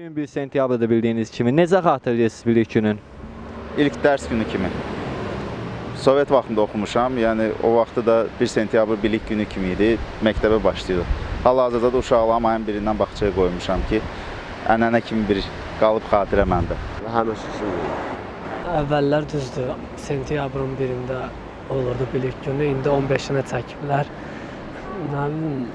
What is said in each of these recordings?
Bugün 1 sentyabrdır bildiyiniz kimi. Necə xatırlayırsınız bilik günün? İlk dərs günü kimi. Sovet vaxtında oxumuşam. Yəni o vaxtı da 1 sentyabr bilik günü kimi idi. Məktəbə başlayırdıq. Hal-hazırda da uşaqlarım ayın birindən bağçaya qoymuşam ki, ənənə kimi bir qalıb xatirə məndə. Həmişə kimi. Əvvəllər düzdür, sentyabrın 1-də olurdu bilik günü, indi 15-inə çəkiblər. Nə bilim,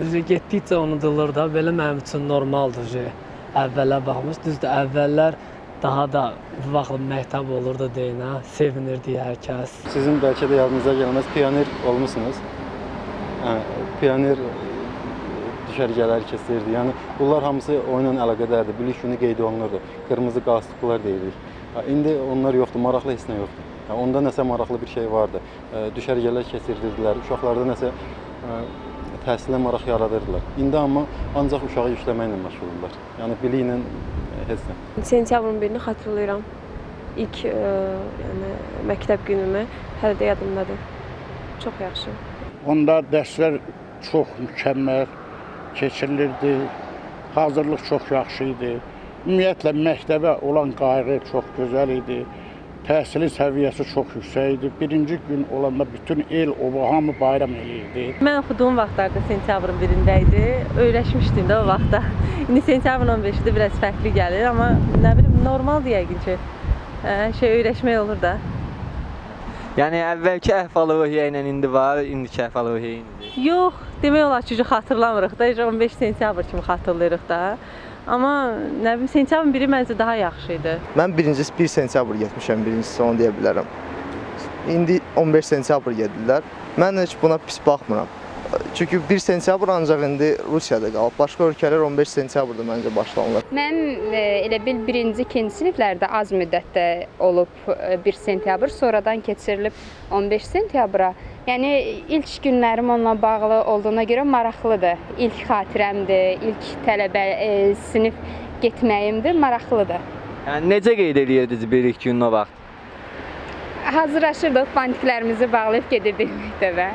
üzü getdikcə unudulur da, belə mənim üçün normaldır ki, əvvələ baxmış. Düzdür, əvvəllər daha da bu vaxt məktəb olurdu deyinə, sevinirdi hər kəs. Sizin bəlkə də yadınıza gəlməz, pioner olmusunuz. Hə, pioner düşərgələr keçirirdi. Yəni bunlar hamısı oyunla əlaqədardır. Bilik günü qeyd olunurdu. Qırmızı qalstuklar deyirdik. Hə, İndi onlar yoxdur, maraqlı heç nə yoxdur. Hə, onda nəsə maraqlı bir şey vardı. Düşərgələr keçirirdilər, uşaqlarda nəsə təhsilə maraq yaradırdılar. İndi amma ancaq uşağı yükləməklə məşğuldurlar. Yəni biliklə heç nə. Sentyabrın 1-ni xatırlayıram. İlk yəni məktəb günümü hələ də yadımdadır. Çox yaxşı. Onda dərslər çox mükəmməl keçirilirdi. Hazırlıq çox yaxşı idi. Ümumiyyətlə məktəbə olan qayğı çox gözəl idi. Təhsilin səviyyəsi çox yüksək idi. Birinci gün olanda bütün el, oba hamı bayram eləyirdi. Mən oxuduğum vaxtlarda sentyabrın 1-də idi. Öyrəşmişdim də o vaxtda. İndi sentyabrın 15-də biraz fərqli gəlir, amma nə bilim normaldır yəqin ki. Şey öyrəşmək olur da. Yəni əvvəlki əhval-ruhiyyə ilə indi var, indiki əhval-ruhiyyə indi. Yox, demək olar ki, xatırlamırıq da. 15 sentyabr kimi xatırlayırıq da. Amma nə bilim sentyabrın 1-i məncə daha yaxşı idi. Mən birincisi 1 sentyabr getmişəm, birincisi onu deyə bilərəm. İndi 15 sentyabr gedirlər. Mən heç buna pis baxmıram. Çünki 1 sentyabr ancaq indi Rusiyada qalıb. Başqa ölkələr 15 sentyabrda məncə başlanılır. Mənim elə bil birinci, ikinci siniflərdə az müddətdə olub 1 sentyabr, sonradan keçirilib 15 sentyabra. Yəni ilk günlərim onunla bağlı olduğuna görə maraqlıdır. İlk xatirəmdir, ilk tələbə sinif getməyimdir, maraqlıdır. Yəni necə qeyd eləyirdiniz bilik gününü o vaxt? Hazırlaşırdıq, bantiklərimizi bağlayıb gedirdik məktəbə.